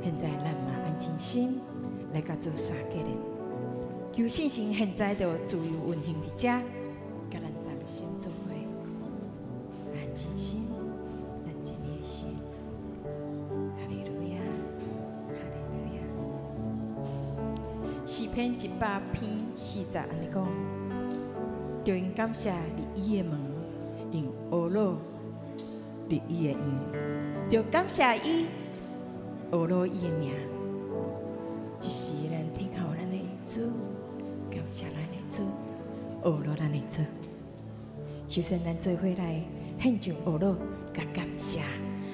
現在咱嘛按靜心來佮主相結連，求聖神現在就自由運行佇遮，佮咱同心做伙，按靜心，咱靜你的心，哈利路亞，哈利路亞。詩篇100篇4節按呢講，著用感謝入伊的門，用呵咾入伊的院，著感謝伊，呵咾伊的名。這時咱聽候咱的主，感謝咱的主，呵咾咱的主。首先，咱做伙來獻上呵咾佮感謝，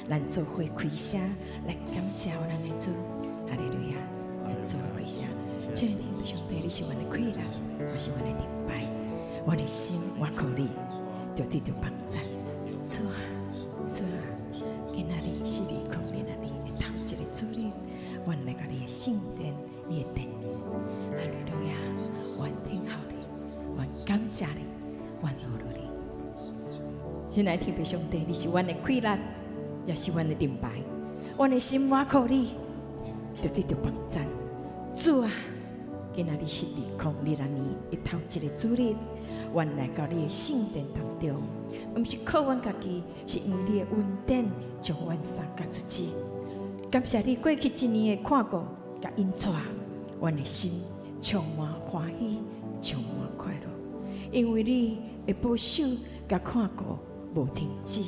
咱做伙開聲來感謝咱的主。哈利路亞，咱做伙開聲。親愛的天父上帝，你是阮的氣力，也是阮的盾牌，阮的心倚靠你，就得著幫贊。主啊，主啊，今仔日是2026年的頭一个主日，阮來到你的聖殿，你的殿裡，哈利路亞，阮聽候你，阮感謝你，阮呵咾你。親愛的天父上帝，你是阮的氣力，也是阮的盾牌，阮的心倚靠你，就得著幫贊。主啊，今仔日是2026年的頭一个主日，阮來到你的聖殿當中，毋是靠阮家己，是因為你的恩典將阮三甲出去。感謝你過去一年的看顧佮引帶，阮的心充滿歡喜，充滿快樂，因為你的保守佮看顧無停止。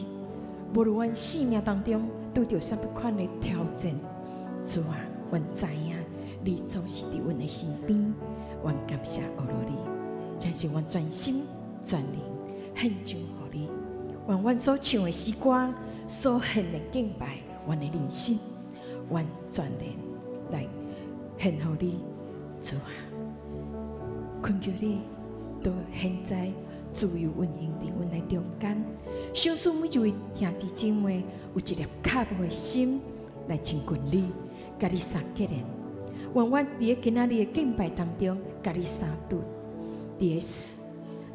無論阮生命當中拄著啥物款的挑戰，主啊，阮知影你總是佇阮的身邊，阮感謝呵咾你，真是阮全心全靈獻上予你。願阮所唱的詩歌，所獻的敬拜，阮的人生，阮全然來獻予你，主啊，懇求你到現在自由運行佇阮的中間，賞賜每一位兄弟姊妹有一粒渴慕的心來親近你，佮你相結連。願阮佇今仔日的敬拜當中，佮你相拄，佇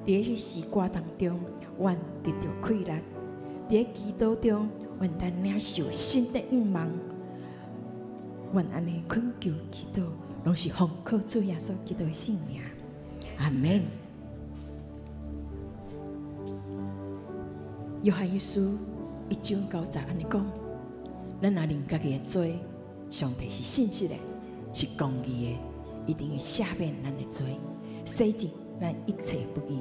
詩歌當中，阮得著氣力；佇祈禱中，阮當領受新的向望。阮按呢懇求祈禱，攏是奉靠主耶穌基督的聖名。阿門。約翰一書1章9節按呢講：咱若認家己的罪，上帝是信實的，是公義的，一定會赦免咱的罪，洗淨咱一切不義。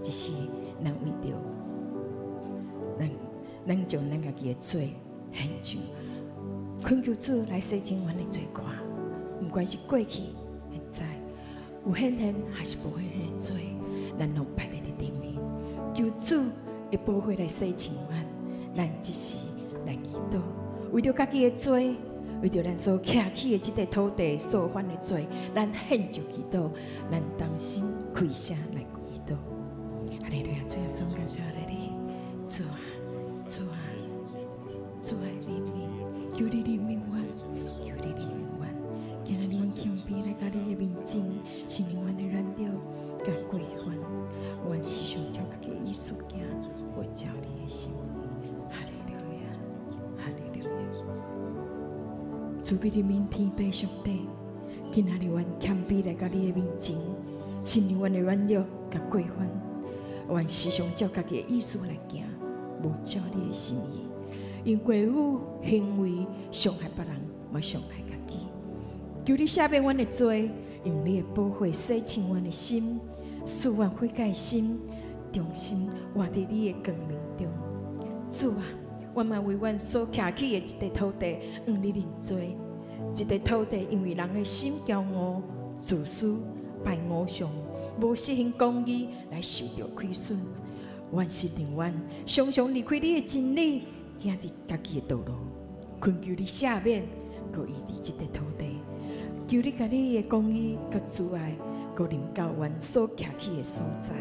只是咱為著咱，咱將咱家己的罪獻上，懇求主來洗淨阮的罪過，毋管是過去、現在，有顯現還是無顯現的罪，咱攏擺佇你頂面，求主的寶血來洗淨阮。咱這時來祈禱，為著家己的罪，為著咱所徛起的這塊土地所犯的罪，咱獻上祈禱，咱同心開聲來祈禱。哈利路亞，主耶穌，感謝你，主啊，主啊，主啊，憐憫，求你憐憫阮，求你憐憫阮。今仔日阮謙卑來到你的面前，承認阮的軟弱佮過犯，阮時常照家己的意思行，無照你的心意。哈利路亞，哈利路亞。慈悲憐憫天父上帝，今仔日阮謙卑來到你的面前，承認阮的軟弱佮過犯，阮時常照家己的意思來行，無照你的心意，用話語行為傷害別人，嘛傷害家己。求你赦免阮的罪，用你的寶血洗淨阮的心，賜阮悔改的心，重新活佇你的光明中。主啊，阮嘛為阮所徛起的這塊土地，向你認罪。這塊土地因為人的心驕傲、自私、拜偶像，無實行公義，來受著虧損。阮是寧願常常離開你的真理，行佇家己的道路，懇求你赦免，閣醫治這塊土地。求你共你的公義佮慈愛，閣臨到阮所徛起的所在。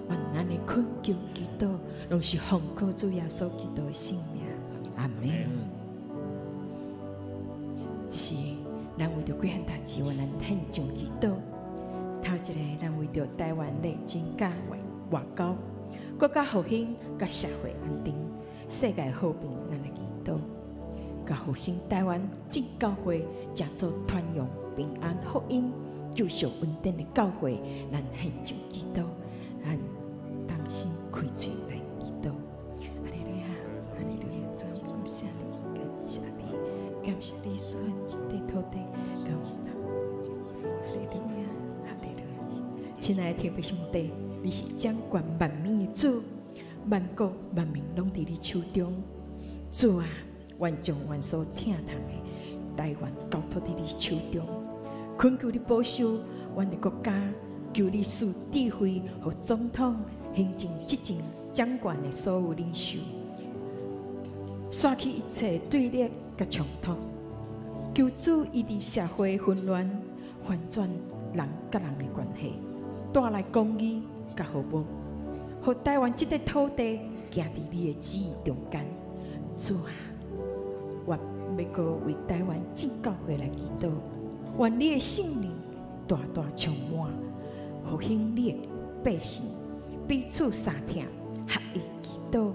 願咱的懇求祈禱，攏是奉靠主耶穌基督的聖名。阿門。這是咱為著幾項代誌，願咱獻上祈禱。頭一个，咱為著台灣的真假外外交、國家復興佮社會安定、世界和平，咱來祈禱。佮复兴台湾正教會，成做傳揚平安福音、救贖恩典的教會，咱獻上祈禱，咱同心開喙來祈禱。哈利路亞，哈利路亞，主，感謝你，感謝你，感謝你，賜咱這塊土地，感哈利路亞，哈利路亞。親愛的天父上帝，你是掌權萬民的主，萬國萬民攏佇你手中。主啊，願將阮所疼痛的台灣交託佇你手中，懇求你保守阮的國家，求你賜智慧予總統、行政、執政、掌權的所有領袖，煞去一切對立佮衝突。求主醫治社會紛亂，翻轉人佮人的關係，帶來公義佮和睦，予台灣這塊土地行佇你的旨意中間。主啊，我欲閣為台灣正教會來祈禱，願你的聖靈大大充滿，復興你的百姓，彼此相疼，合一祈禱。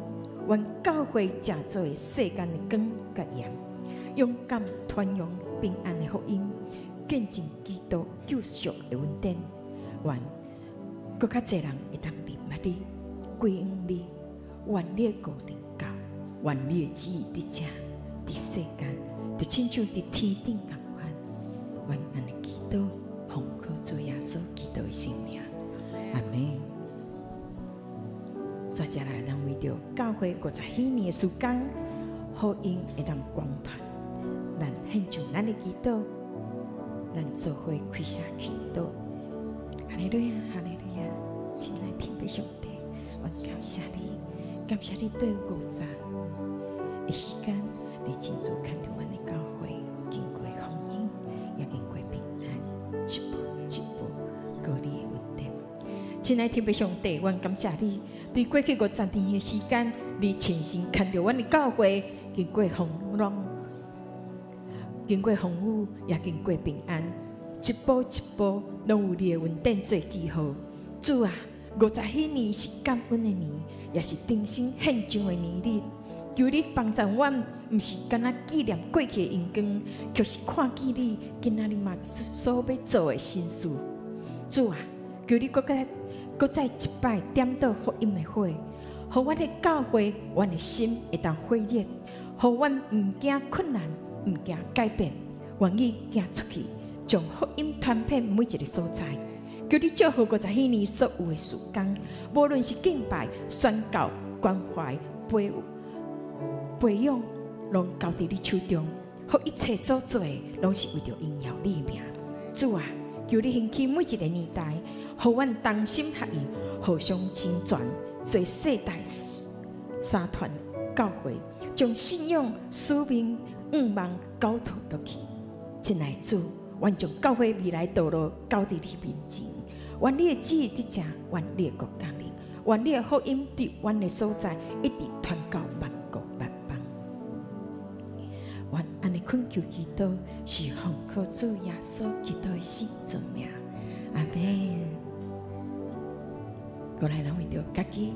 願教會成做世間的光佮鹽，勇敢傳揚平安的福音，見證基督救贖的恩典。願閣較濟人會當認捌你，歸向你，願你的國臨到，願你的旨意佇遮，佇世間，就親像佇天頂仝款。願按呢祈禱，奉靠主耶穌基督的聖名，阿門。接下來，咱為著教會50禧年的事工，福音會當廣傳，咱獻上咱的祈禱，咱做伙開聲祈禱。哈利路亞，哈利路亞，親愛天父上帝，我感謝你，感謝你對五十的時間，你親自牽著阮的教會，經過風雨，也經過平安，一步一步過你的恩典。親愛天父上帝，阮感謝你，對過去五十年的時間，你親身牽著阮的教會，經過風浪，經過風雨，也經過平安，一步一步，攏有你的恩典做記號。主啊，50禧年是感恩的年，也是重新獻上的年日。求你幫助阮，毋是干焦紀念過去的榮光，卻是看見你今仔日嘛所欲做的新事。主啊，求你閣再閣再一擺點著福音的火，予阮的教會，阮的心會當火熱，予阮毋驚困難，毋驚改變，願意行出去，將福音傳遍每一個所在。求你祝福50禧年所有的事工，無論是敬拜、宣教、關懷、培養，攏交佇你手中，予一切所做的，攏是為著榮耀你的名。主啊，求你興起每一個年代，予阮同心合意，互相成全，做世代相傳教會，將信仰、使命、願望交託落去。親愛主，阮將教會未來道路交佇你面前，願你的旨意佇遮，願你的國降臨，願你的福音佇阮的所在一直傳到萬國萬邦。阮按呢懇求祈禱，是奉靠主耶穌基督的聖尊名，阿門。過來，咱為著家己、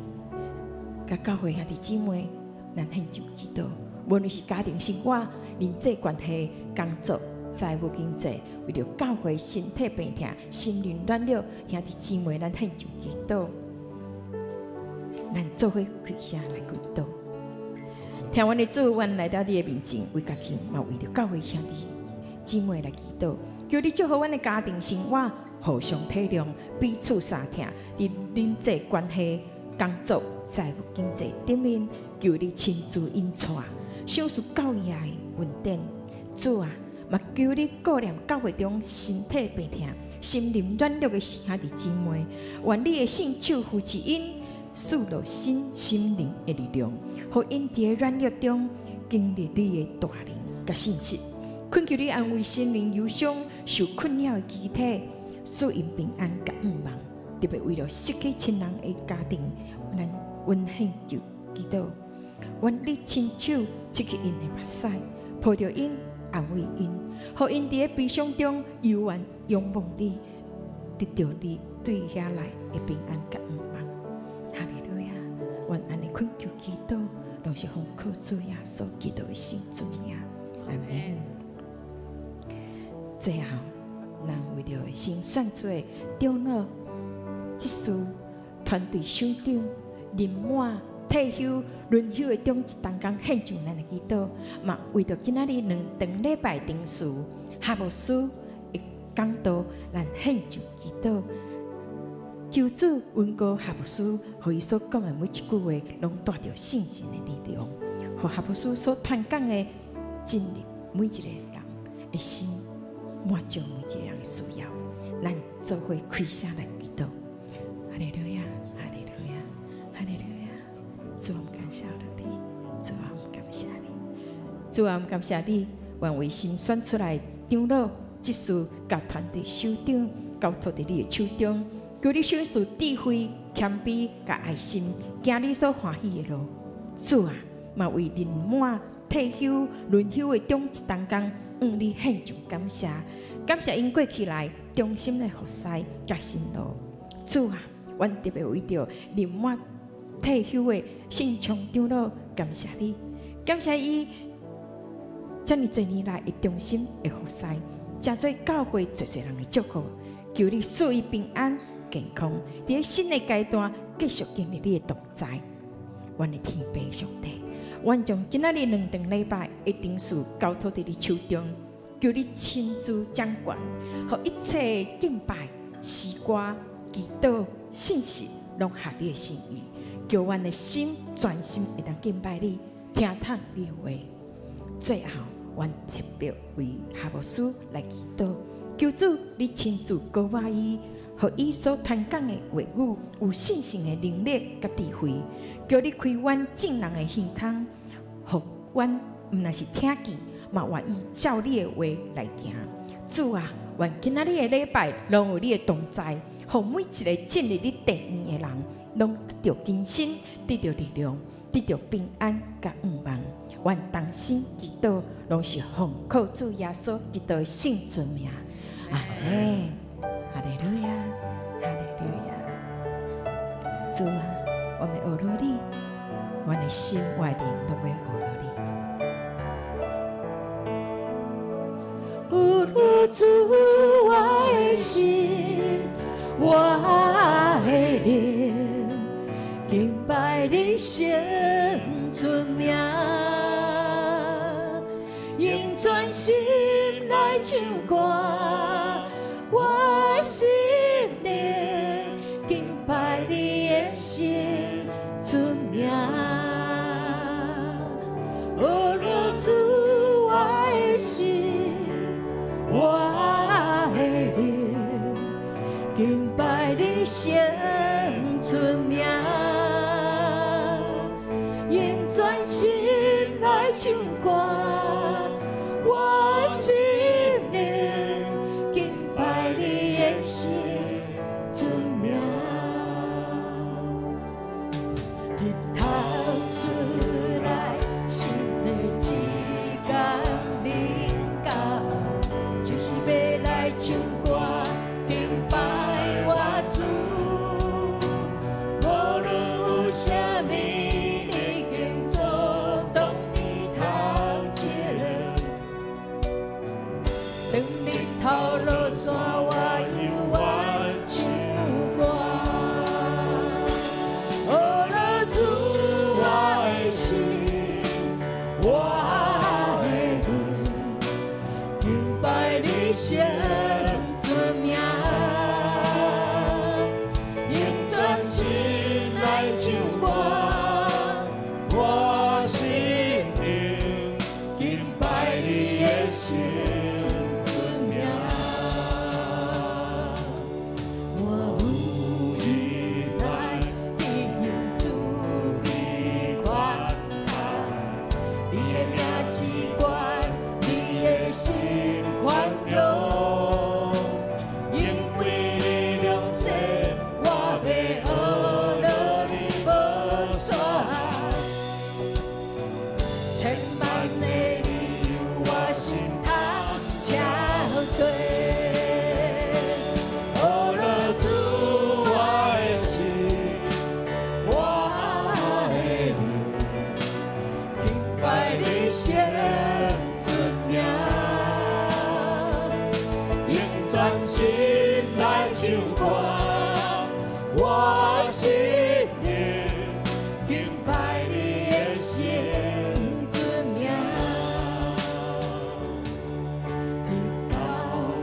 佮教會兄弟姊妹，咱獻上祈禱。無論是家庭生活、人際關係、工作、財務經濟，為著教會身體病痛、心靈軟弱，兄弟姊妹，咱獻上祈禱。咱做伙開聲來祈禱。疼阮的主，阮來到你的面前，為家己，嘛為著教會兄弟姊妹來祈禱。求你祝福阮的家庭生活，互相體諒，彼此相疼，佇人際關係、工作、財務經濟頂面，求你親自引帶，賞賜教養的恩典。主啊，嘛求你顧念教會中身體病痛、心靈軟弱的兄弟姊妹，願你的聖手扶持𪜶，賜予新心靈的力量，予𪜶佇軟弱中經歷你的大能佮信實。懇求你安慰心靈憂傷、受困擾的肢體，賜𪜶平安佮盼望。特別為著失去親人的家庭，咱溫馨求祈禱，願你親手拭去𪜶的目屎，抱著𪜶，安慰𪜶，予𪜶佇咧悲傷中猶原仰望你，得著你對遐來的平安佮盼望。哈利路亞！願按呢懇求祈禱，攏是奉靠主耶穌基督的聖尊名。阿門。最後，咱為著新選出的長老、執事、團隊首長、任滿、退休、輪休的長執同工獻上咱的祈禱，嘛為著今仔日兩場禮拜定時哈牧師的講道，咱獻上祈禱。求主恩膏哈牧師，予伊所講的每一句話，攏帶著聖神的力量，予哈牧師所傳講的進入每一個人的心，滿足每一個人的需要。咱做伙開聲來祈禱。哈利路亞，哈利路亞，哈利路亞。主，我們感謝你，主啊，我們感謝你，主啊，我們感謝你，願為新選出來長老、執事、佮團隊首長交託佇你的手中，求你賞賜智慧、謙卑、佮愛心，行你所歡喜的路。主啊，嘛為任滿、退休、輪休的長執同工，向你獻上感謝，感謝𪜶過去來忠心的服侍佮辛勞。主啊，阮特別為著任滿退休的信聰長老，感謝你，感謝伊遮爾濟年來的忠心的服侍，成做教會濟濟人的祝福。求你賜伊平安健康，佇新的階段繼續經歷你的同在。阮的天父上帝，阮將今仔日兩場禮拜的定事交託佇你手中，求你親自掌權，予一切敬拜、詩歌、祈禱、信息，攏合你的心意。叫阮的心專心會當敬拜你，聽從你的話。最後，阮特別為哈牧師來祈禱，求主你親自膏抹伊，予伊所傳講的話語有信心的能力佮智慧，求你開阮眾人的耳孔，予阮毋但是聽見，嘛願意照你的話來行。主啊，願今仔日的禮拜攏有你的同在，予每一個進入你殿院的人，攏得著更新，得著力量，得著平安佮盼望。阮同心祈禱，攏是奉靠主耶穌基督的聖尊名。阿門。哈利路亞，哈利路亞。主啊，我們學落你，阮的心、我的靈都欲學落你。有主我的心，我的靈，敬拜你聖尊名，用全心來唱歌，我的心靈敬拜你的聖尊名。哦，主我的心，我的靈，敬拜你聖尊名，用全心來唱歌，我心靈敬拜你的聖尊名。日頭出來，新的一天臨到，就是欲來唱歌敬拜我主。無論有啥物已經阻擋你頭前，當日頭落山，我猶原唱歌。哦，主我的心，我的靈，敬拜你聖尊名，用全心來唱歌，我心靈敬拜你的聖尊名。我有依賴，天主美寬大，你的名至懸，你的心寬容，因為你良善，我欲學落你無煞。千萬的理由，我心頭歌，我心灵敬拜你的圣尊名。直到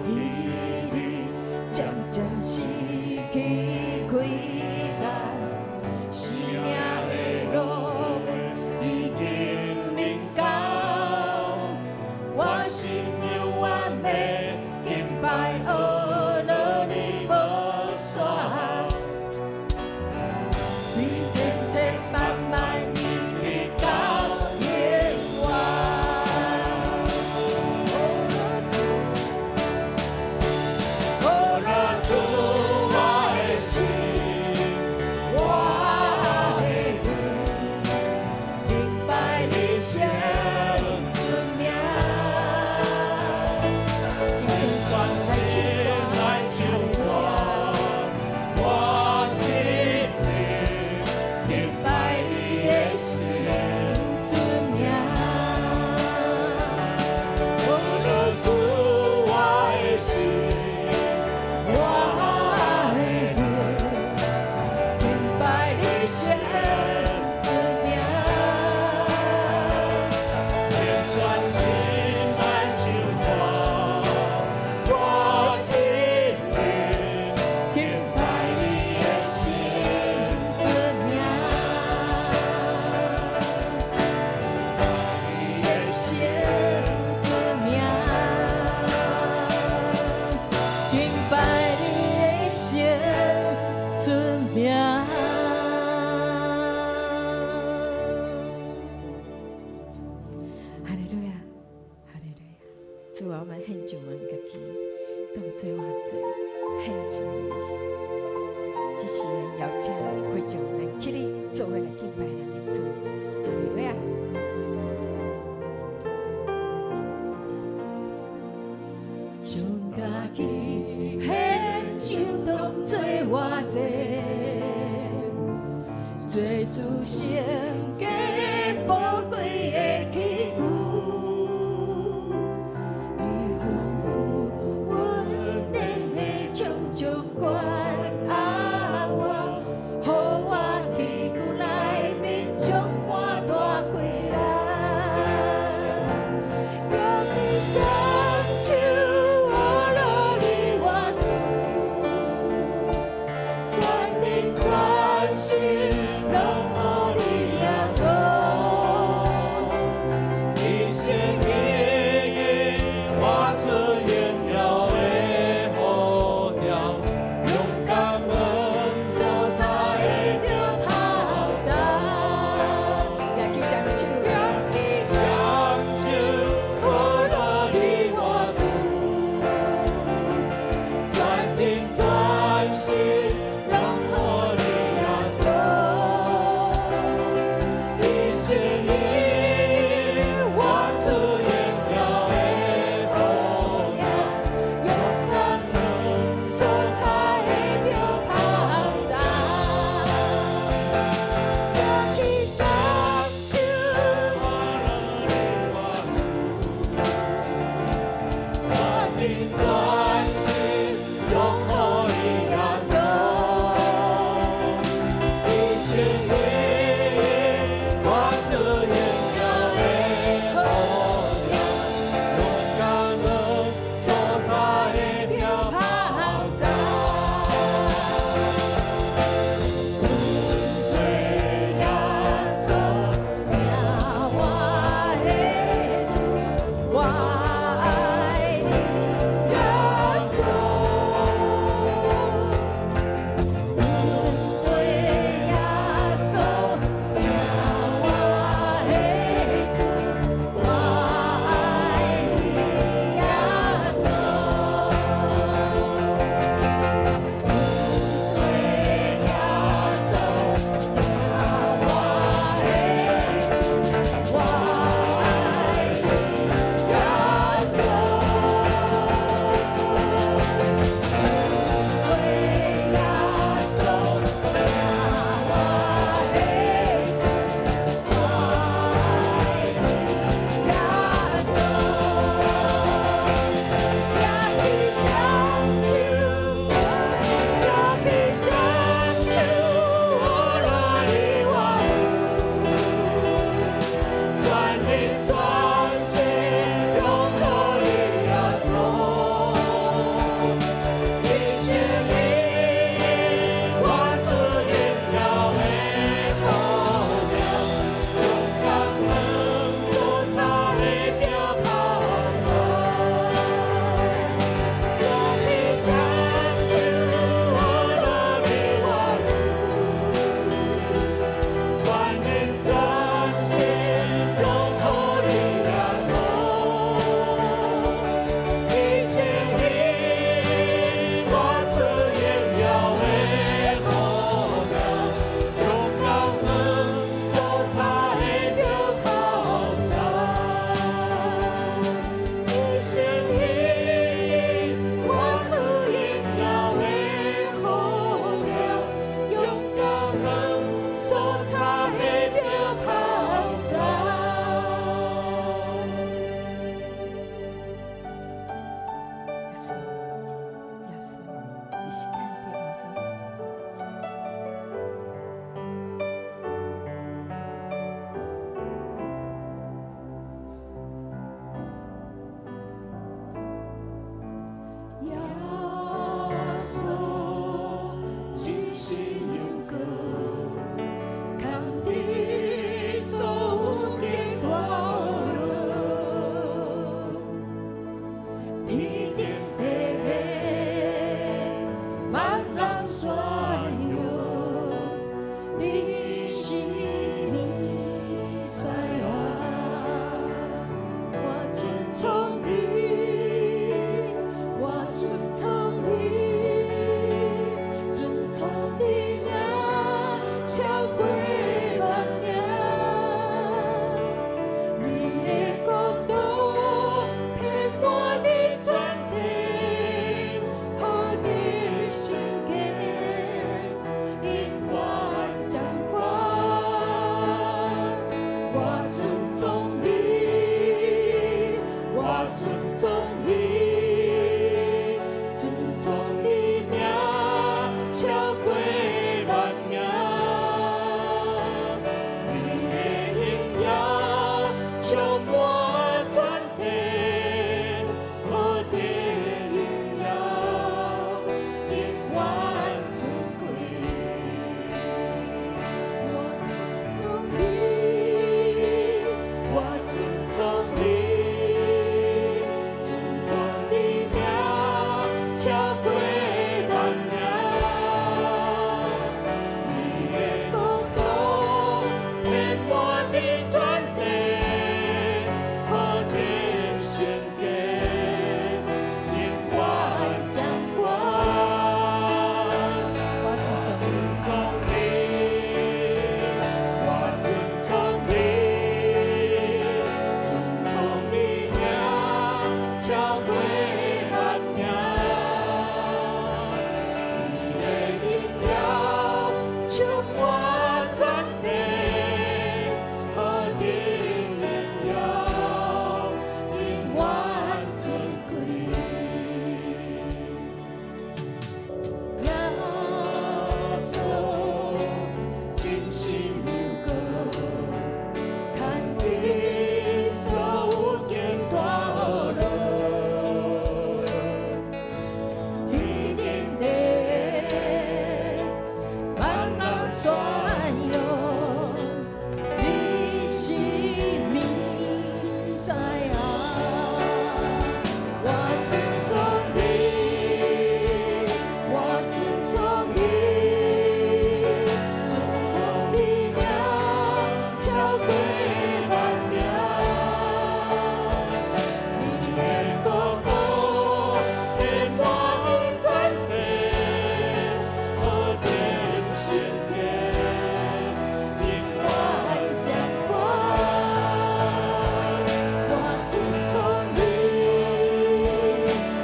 彼日渐渐失去气力，生命的路已經臨到，我心永遠欲敬拜呵咾你無煞，對千千萬萬年直到永遠。呵咾主我的心，我的靈，敬拜你聖尊名。全心來唱歌，我心靈敬拜你的聖尊名。呵咾主我的心，我的靈，敬拜你聖尊名。全心來唱歌，我心靈敬拜你的聖尊名。你的聖尊名，敬拜你的聖尊名。哈利路亞，哈利路亞！主啊，我們獻上阮家己，當做活祭，獻上你。這時咱邀請會眾來起立，做伙來敬拜咱的主。哈利路亞！將家己獻上當做活祭，做主聖潔寶貴的器具。你吩咐阮頂的充足關愛我，予我器具內面充滿大氣力。舉雙手呵咾你我主，全靈全心攏予你耶穌。天頂地萬人宣揚，你是彌賽亞。我尊崇你，我尊崇你，尊崇你名，超過萬名。你的國度遍滿佇全地，何等聖潔，永遠掌管。我尊崇你，我尊崇你，尊崇你名，超過萬名。你的榮耀充滿全地，何等榮耀，永遠尊貴。我尊崇你，我尊崇你，尊崇你名，超過萬名。你的國度遍滿佇全地，何等聖潔，永遠掌管。我尊崇尊崇你，我尊崇你，尊崇你名，超過萬名。你的榮耀充滿全地，何等榮耀，永遠尊貴。耶穌真實有高，牽起所有肩大落，天頂地萬人宣揚，你是彌賽亞。我尊崇你，我尊崇你，尊崇你名，超過萬名。你的國度遍滿佇全地，何等聖潔，永遠掌管。我尊崇你，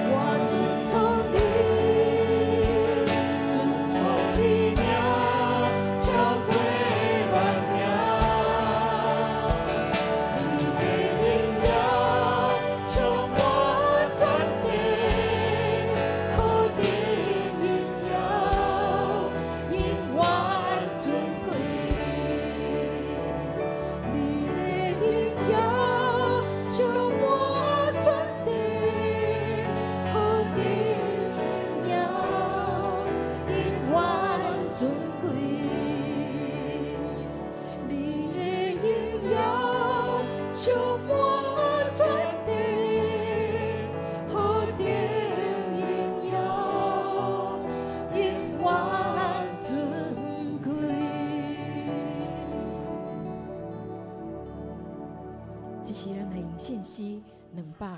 我尊崇你，尊崇你名，超過萬名。你的榮耀充滿全地，何等榮耀，永遠尊貴。你的榮耀充滿全地，何等榮耀，永遠尊貴。你的榮耀充滿全地，何等榮耀，永遠尊貴。這是咱來用信詩200。